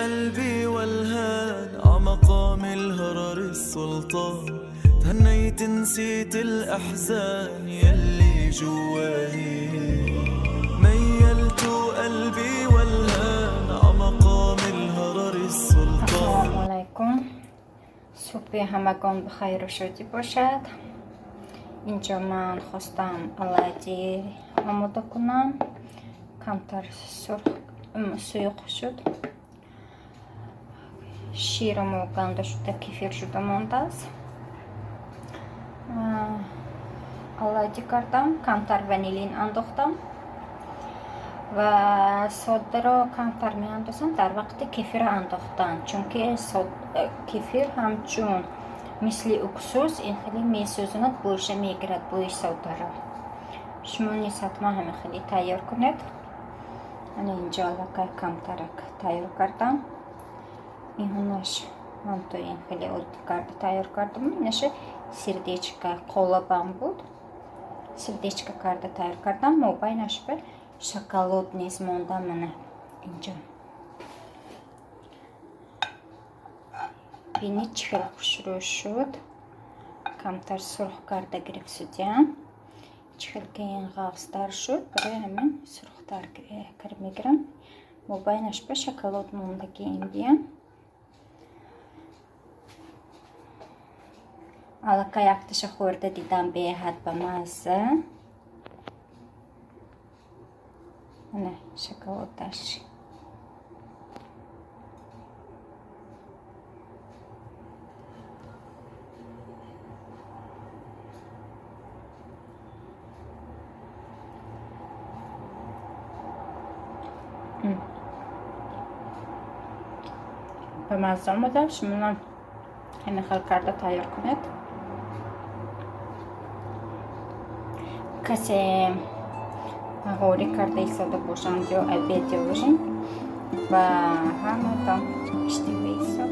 قلبي والهان عمقام الهرر السلطان تهنيت نسيت الأحزان يلي جواني ميلت قلبي والهان عمقام الهرر السلطان. Ассалому алайкум, субҳи ҳамагон бахайру шодӣ бошад. Инҷо ман хостам оладьи омода кунам, камтар суюқ шуд. Ширамо ганда шуда, кефир шуда мондааст. Оладьи кардам, камтар ванилин андохтам ва содаро камтар меандозам дар вақти кефирро андохтан, чунки кефир ҳамчун мисли уксус ин хеле месӯзонад, бӯйша мегирад, бӯи содаро. Шумо низ ҳатман ҳамин хеле тайёр кунед. Ана инҷо аллакай камтарак тайёр кардам. Инҳонаш ман то ин хеле оддӣ карда тайёр кардам. Инаша сердечко қолабам буд, сердечко карда тайёр кардам. Мобайнаш ба шоколад низ мондам. Мана инҷо бинед, чӣ хел хушрӯ шуд. Камтар сурх карда гирифт судиям, чӣ хел ки ин ғафзтар шуд, барои ҳамин сурхтар мегирам. Мобайнаш ба шоколад мондагӣ ин биям. Аллакай якташа хӯрда дидам, беҳад ба мазза. Ана шоколадаш. Ба мазза омада. Шумонам ҳамин хел карда тайёр кунед. Касе ҳорӣ карда истода бошанд ё обед ё ужин, ба ҳаматон иштиҳои ҳисоб.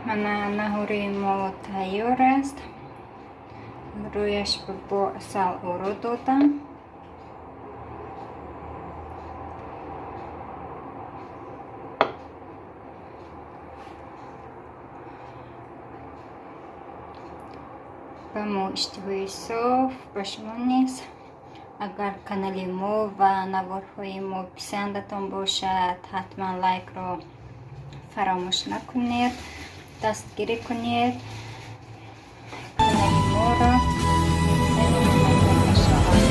Мана наҳори мо тайёр аст. Рӯяш бо асал оро додам. Ба мо иштиҳои соф, ба шумо низ. Агар канали мо ва наворҳои мо писандатон бошад, ҳатман лайкро фаромӯш накунед, дастгирӣ кунед канали моро. Мешавад.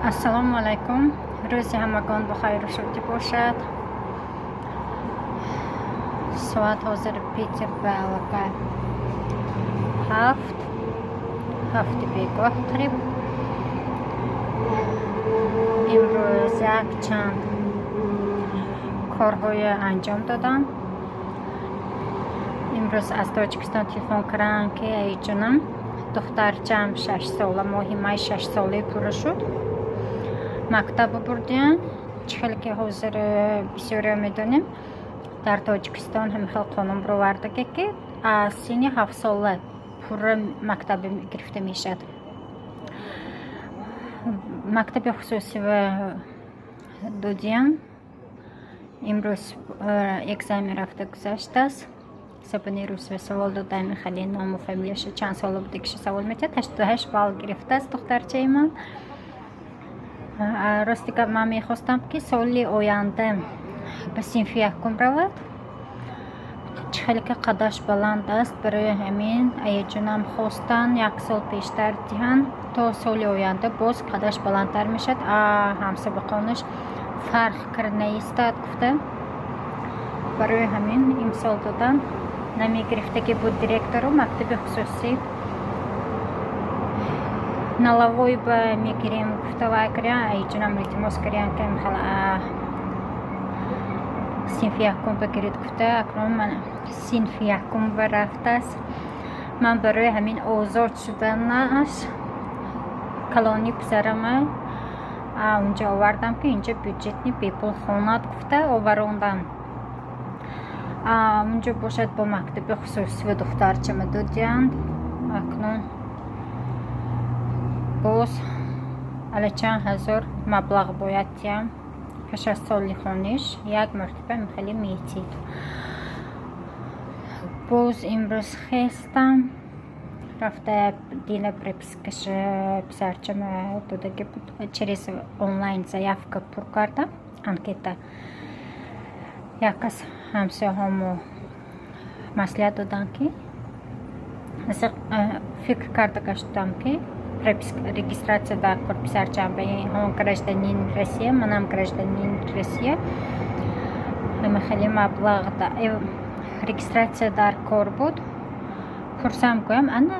Ассалому алайкум, рӯзи ҳамагон бахайру шодӣ бошад. Соат ҳозир Питер ба аллакай 7, 7-и бегоҳ қариб. Имрӯз якчанд корҳое анҷом додам. Имрӯз аз Тоҷикистон телефон карданд, ки айҷонам, духтарчаам 6 сола, моҳи май 6 солаи пурра шуд. Мактаба бурдиянд. Чӣ хеле ки ҳозир бисёриё медонем, дар Тоҷикистон ҳамин хел қонун бировардаге, ки аз синни 7 сола пурра мактаб гирифта мешавад. Мактаби хусусива додиям. Имрӯз экзамен рафта гузаштааст. Забони русия савол додаем, хеле ному фамилияша, чанд сола будагиша савол метиҳад. 88 балл гирифтааст духтарчаи ман. Рости гап, ман мехостам, ки соли оянда ба синфи якум равад. Чӣ хеле ки қадаш баланд аст, барои ҳамин аяҷонам хостанд як сол пештар диҳанд, то соли оянда боз қадаш баландтар мешавад, ҳамсабақонаш фарқ карда наистад гуфта, барои ҳамин имсол додан. Намегирифтагӣ буд директору мактаби хусусӣ. Наловой ба мегирем гуфта вай кардян. Айҷонам илтимос кардян, ки синфи якум бигиред гуфта. Акнун ман синфи якум ба рафтааст. Ман барои ҳамин озод шуданаш калони писарама унҷо овардам, ки инҷо бюджетный бепул хонад гуфта оварондам. Унҷо бошад, бо мактаби хусусӣ духтарчама додиянд. Акнун боз ала чанд ҳазор маблағ бояд диҳам. Пеш аз соли хониш як мартаба хеле метид. Боз имрӯз хестам, рафта дина пропискаша писарчама додаги буд, через онлайн заявка пур кардам, анкета. Як кас ҳамсояҳомо маслиҳат доданд, ки фикр карда гаштам, ки регистрация дар кор писарчаам ба он гражданин Россия, манам гражданин Россия, ҳама хеле маблағ регистрация дар кор буд. Пурсам, гӯям, ана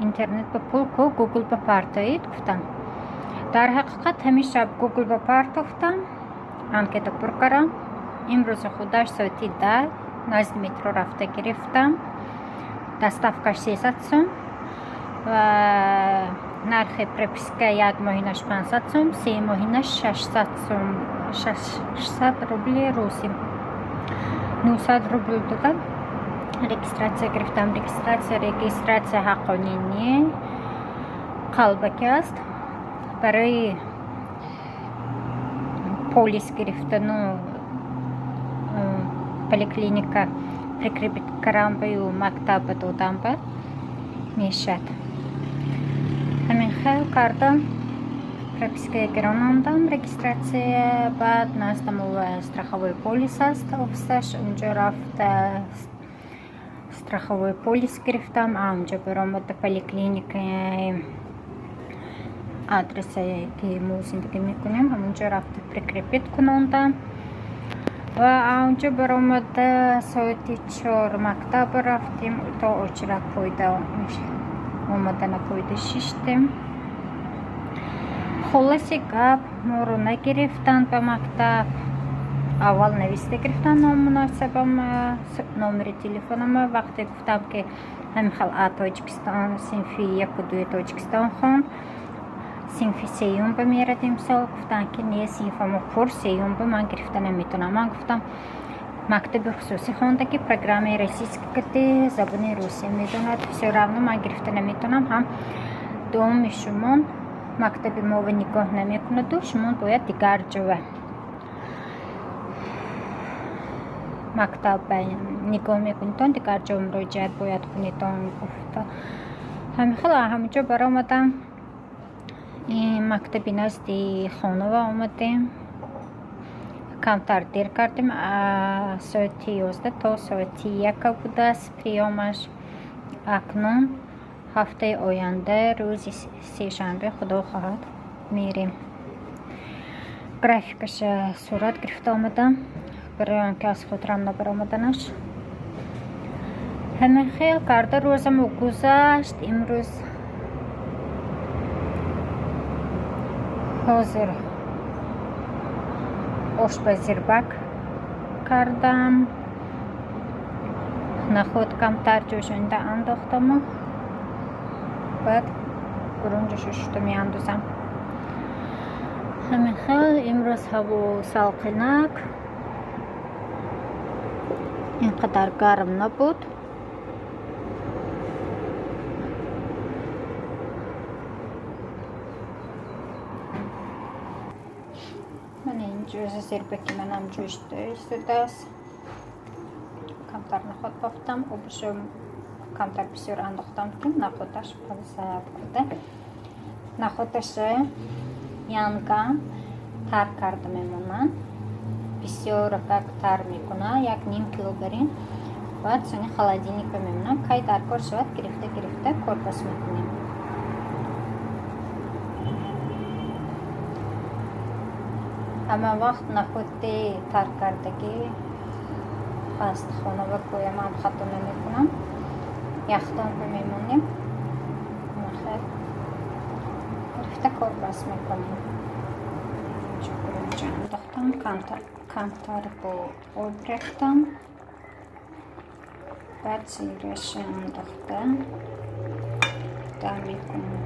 интернет ба пул ку, Гугл ба партоид гуфтам. Дар ҳақиқат, ҳамин шаб Гугл ба партофтам, анкета пур кардам. Имрӯзи худаш соати 10 назди метро рафта гирифтам. Доставкаш 300 сум ва нархи прописка як моҳинаш 500 сум, се моҳинаш 600 сум, 600 рубли русӣ. 900 рубл додам, регистрация гирифтам. Регистрация ҳаққонӣ не, қалбакӣ аст. Барои полис гирифтану поликлиника прикрепить карамбаю мактаба додамба мешад. Ҳамин хел кардам, прописка гиронондам, регистрация. Баъд наздам страховой полис аст, офисаш, унҷо рафта страховой полис гирифтам. Унҷо баромада поликлиникаи адресе, ки мо зиндагӣ мекунем, ҳамонҷо рафта прикрепить кунондам ва онҷо баромада соати 4 мактаба рафтем, то очирак пойда омадана пойда шиштем. Хулоси гап, моро нагирифтанд ба мактаб. Аввал нависта гирифтанд ному насабам, номери телефонама. Вақте гуфтам, ки ҳамин хел а Тоҷикистон синфи яку дуи Тоҷикистон хонд, синфи сеюм ба мерад имсол, гуфтанд, ки не, синфамо пур, сеюм ба ман гирифта наметавонам. Ман гуфтам, мактаби хусусӣ хонда, ки программаи российский, забони русия медонад, всё равно ман гирифта наметавонам. Ҳам дуюми шумон мактаби мова нигоҳ намекунаду шумо бояд дигар ҷова мактаб нигоҳ мекунедон, дигар ҷо муроҷиат бояд кунедон гуфта. Ҳамин хел ҳаминҷо баромадам, мактаби назди хонава омадем. Камтар дер кардем, соати 11 то соати 1 будааст приёмаш. Акнун ҳафтаи оянда рӯзи сешанбе, худо хоҳад, мерем. Графикаша сурат гирифта омадам, барои он ки аз хотирам набаромаданаш. Ҳамин хел карда рӯзамо гузашт. Имрӯз ҳозир Ош ба зирбак кардам, нахӯд камтар ҷӯшонида андохтаму баъд бурунҷашо шуста меандозам. Ҳамин хел имрӯз ҳаво салқинак, ин қадар гарм набуд. Мана инҷо зирбаки манам ҷӯшида истодааст. Камтар нахӯд бофтам, обашо камтар бисёр андохтам, ки нахӯдаш пазад куда. Нахӯдаша янгам тар карда мемонанд, бисёракак тар мекунад, як ним кило барин. Баъд сони холодильник ба мемонам, кай дар кор шавад, гирифта гирифта корбас мекунем. Ҳама вақт нахӯди тар кардагӣ ҳаст хона ва гӯям хато намекунам. Яхдон ба мемонем, гирифта корбас мекунем. Инҷо андохтам, камтар бо об рехтам, баъд зираша андохта дам мекунам.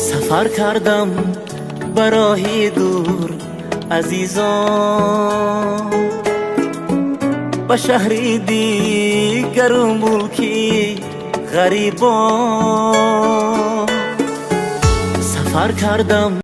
Сафар кардам ба роҳи дур, азизон, ба шаҳри дигару мулки ғарибон сафар кардам.